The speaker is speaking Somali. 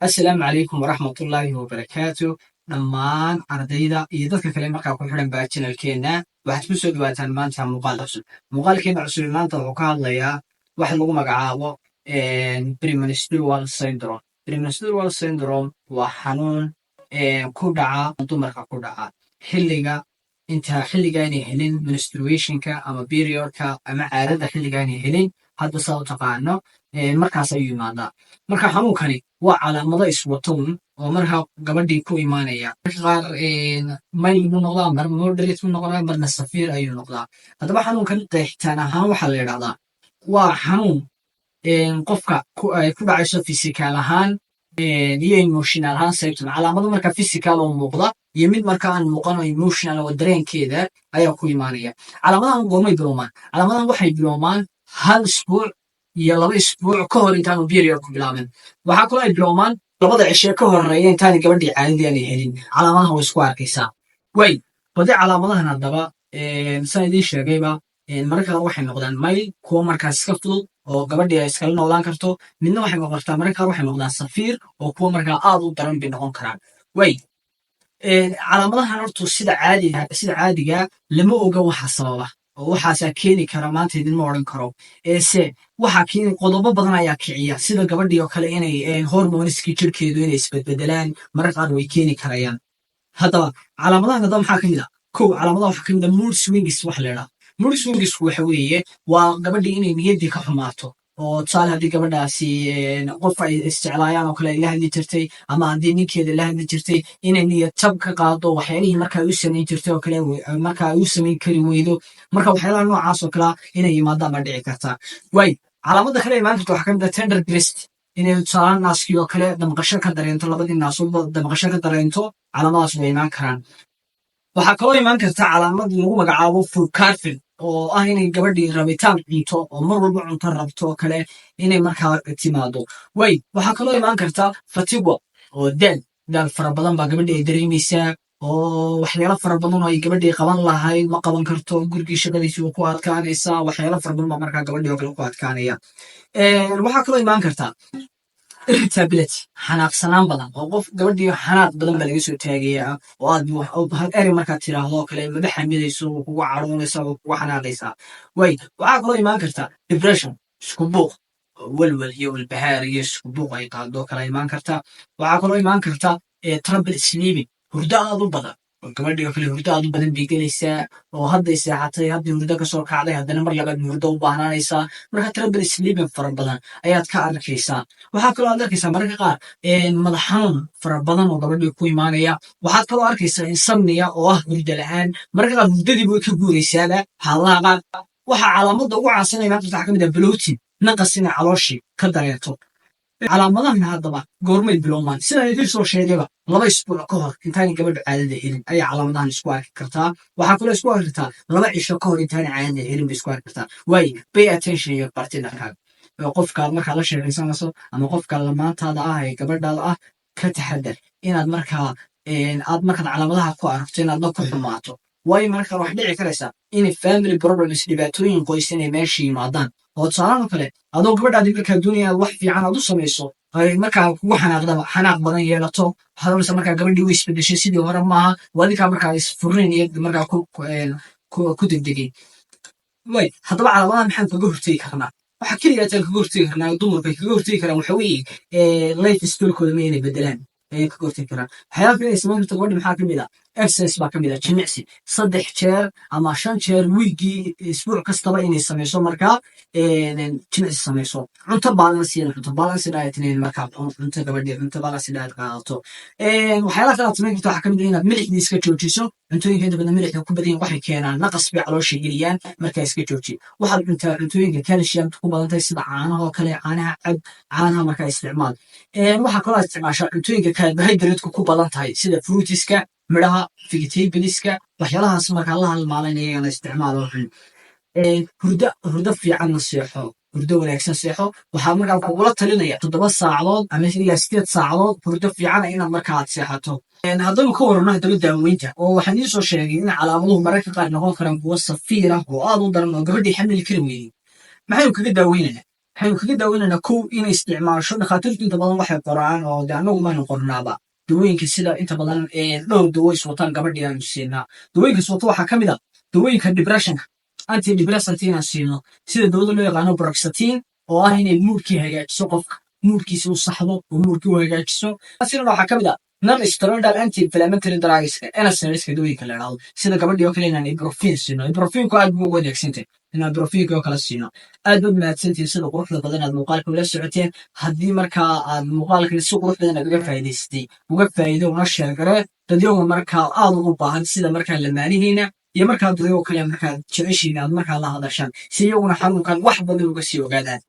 Assalaamu calaykum waraxmatullaahi wabarakaatu. Dhammaan ardayda iyo dadka kale markaa ku xidhan baa channelkeenna, waxaad ku soo dhawaataan maanta muuqaal cusub. Muuqaalkeena cusub maanta wuxuu ka hadlayaa wax lagu magacaabo premenstrual syndrome. Premenstrual syndrome waa xanuun ku dhaca dumarka, ku dhaca xilliga inta xilligaanay helin menstruationka ama periodka ama caadada, xilligaanay helin hadda saa u taqaano, markaas ayuu yimaadaa. Marka xanuunkani waa calaamado iswatoon oo markaa gabadhii ku imaanaya. Qaar mild buu noqdaa, mar moderate buu noqdaa, marna severe ayuu noqdaa. Haddaba xanuunkan qeexitaan ahaan waxaa la yidhahdaa waa xanuun qofka ay ku dhacayso physical ahaan iyo emotional ahaan symptom, calaamado markaa physical oo muuqda iyo mid markaa aan muuqan oo emotional oo dareenkeeda ayaa ku imaanaya. Calaamadahan goormay bilowmaan? Calaamadahan waxay bilowmaan hal isbuuc iyo 2 isbuuc ka hor intaanu period ku bilaabin. Waxaa kaloo ay bilowmaan 2da cishee ka horeeya intaanay gabadhii caadadii aanay helin. Calaamadahan way isku arkaysaa. Way badi calaamadahan haddaba, saan idiin sheegayba, mararka qaar waxay noqdaan mild, kuwo markaas iska fudud oo gabadhii ay iskala noolaan karto. Midna waxay noqotaa, mararka qaar waxay noqdaan severe oo kuwo markaa aad u daran bay noqon karaan. Way calaamadahan hortu sida caadiga lama oga waxa sababa oo waxaasaa keeni kara maanta idinma odhan karo, eese waxaa keeni qodobo badan ayaa kiciya, sida gabadhii oo kale inay hormoneskii jirkeedu inay isbedbedelaan, mararka qaar way keeni karayaan. Haddaba calaamadahan haddaba maxaa ka mid ah? Kow, calaamadaha waxaa ka mid ah mood swings. Waxa la idhaha mood swings waxa weeye waa gabadhii inay niyaddii ka xumaato, oo tusaale haddii gabadhaasi qof ay isjeclaayaan oo kale ay la hadli jirtay ama haddii ninkeeda la hadli jirtay, inay niyad jab ka qaado, waxyaalihii marka ay u samayn jirtay oo kale marka ay u samayn kari weydo. Marka waxyaalaha noocaas oo kalea inay yimaadaan baa dhici kartaa. Waay calaamada kale imaan karta waxaa ka mid ah tender breast, inay tusaale naaskii oo kale damqasho ka dareento, labadii naasoodba damqasho ka dareento. Calaamadaas way imaan karaan. Waxaa kaloo imaan karta calaamad lagu magacaabo food craving, oo ah inay gabadhii rabitaan cunto oo mar walba cunto rabto oo kale inay markaa timaado. Way waxaa kaloo imaan karta fatigue oo daal, daal fara badan baa gabadhii ay dareemaysaa, oo waxyaalo fara badan oo ay gabadhii qaban lahayd ma qaban karto. Gurigii shaqadiisii waa ku adkaanaysaa, waxyaalo fara badan baa markaa gabadhii oo kale ku adkaanaya. Waxaa kaloo imaan karta irritability, xanaaqsanaan badan, oo qof gabadhii xanaaq badan baa laga soo taagayaa, oo aad erey markaad tiraahdo oo kale maba xamidayso, wuu kugu cadhoonaysaa, wuu kugu xanaaqaysaa. Way waxaa kaloo imaan karta depression, isku buuq, welwel iyo walbahaar iyo isku buuq ay qaado kala imaan karta. Waxaa kaloo imaan karta trouble sleeping, hurdo aad u badan, oo gabadhii oo kale hurdo aad u badan bay gelaysaa, oo hadday seexatay, hadday hurdo kasoo kacday, haddana mar labaad hurdo u baahnaanaysaa. Marka trouble sleeping fara badan ayaad ka arkaysaa. Waxaa kaloo aad arkaysaa mararka qaar madax xanuun fara badan oo gabadhii ku imaanaya. Waxaad kaloo arkaysaa insomnia, oo ah hurdo la'aan. Mararka qaar hurdadiiba way ka guuraysaaba xaaladaha qaar. Waxaa calaamada ugu caansan imaan karta waxaa ka mid ah bloating, naqas inay calooshii ka dareerto. Calaamadahan haddaba goormay bilowmaan? Sidaan idiin soo sheegayba, 2 isbuuc ka hor intaanay gabadhu caadada helin ayaa calaamadahan isku arki kartaa. Waxaa kaloo isku arki kartaa 2 cisho ka hor intaanay caadada helin bay isku arki kartaa. Waayo, pay attention your partnerkaaga, qofkaad markaa la sheekaysanayso ama qofka lamaantaada ah ee gabadhaada ah, ka taxadar inaad markaa aad markaad calaamadaha ku aragto inaad la ku xumaato. Waayo, marka wax dhici karaysaa inay family problems, dhibaatooyin qoys, inay meesha yimaadaan, oo tusaalahan kale adoo gabadhaadi markaa doonaya inaad wax fiican aad u samayso ay markaa kugu xanaaqdaba, xanaaq badan yeelato. Waxaad oranaysaa markaa gabadhii way isbedeshay, sidii hore maaha. Waa adinkaa markaa isfurnayn iyo markaa ku degdegay. Way haddaba calaamadaha maxaan kaga hortegi karnaa? Waxa keliya taan kaga hortegi karnaa, dumarku ay kaga hortegi karaan, waxa weeye life stylekooda ma inay bedelaan ayay kaga hortegi karaan. Waxyaaba kale ay samayn karta gabadhi maxaa kamid ah? Exercise baa kamid ah, jimicsi 3 jeer ama 5 jeer wiigii, isbuuc kastaba inay samayso, markaa jimicsi samayso. Cunto balance, cunto balance diet inay markaa cunto, gabadhii cunto balance diet qaadato. Waxyaalaha kale aad samayn karto waxaa kamid ah inaad milixdii iska joojiso. Cuntooyinka inta badan milixda ku badan yihin waxay keenaan naqas bay caloosha geliyaan, markaa iska jooji. Waxaad cuntaa cuntooyinka calcium ku badan tahay, sida caanaha oo kale, caanaha cab, caanaha markaa isticmaal. Waxaa kaloo aad isticmaashaa cuntooyinka carbohydrate ku badan tahay, sida fruitiska, midhaha, vegetables-ka, waxyaalahaas markaa la halmaalan iyagana isticmaal oo cun. Hurdo, hurdo fiicanna seexo, hurdo wanaagsan seexo. Waxaa markaa kugula talinaya 7 saacadood ama ilaa 8 saacadood hurdo fiican inaad markaa aad seexato. Haddaynu ka warranno haddaba daaweynta, oo waxaan idiin soo sheegay in calaamaduhu mararka qaar noqon karaan kuwo severe ah oo aad u daran oo gabadhii xamili kari weydey, maxaynu kaga daaweynayna? Waxaynu kaga daaweynaynaa, kow, inay isticmaasho. Dhakhaatiirtu inta badan waxay qoraan, oo de annagu maanu qornaaba, dawooyinka sida inta badan dhowr dawo iswataan gabadhii aanu siinaa. Dawooyinka iswato waxaa ka mid a dawooyinka depressionka, antidepressant inaan siino, sida dawada loo yaqaano paroxetine, oo ah inay moodkii hagaajiso, qofka moodkiisa u saxdo oo moodkii u hagaajiso. Sidoo waxaa ka mid ah non steroidal anti inflammatory drugska, NSAIDska dawooyinka la idhahdo, sida gabadhii oo kale inaan ibuprofen siino. Ibuprofenku aad buu ugu wanaagsantahay inaan ibuprofenka oo kale siino. Aad baad mahadsantihin sida quruxda badan aad muuqaalka ula socoteen. Haddii markaa aad muuqaalkan si qurux badan aad uga faa'iidaysatay, uga faa'iido, una share garee dadyagu markaa aad ugu baahan, sida markaa lamaanihiina iyo markaa dadyago kale markaad jeceshiin aad markaa la hadashaan, si iyaguna xanuunkan wax badan uga sii ogaadaan.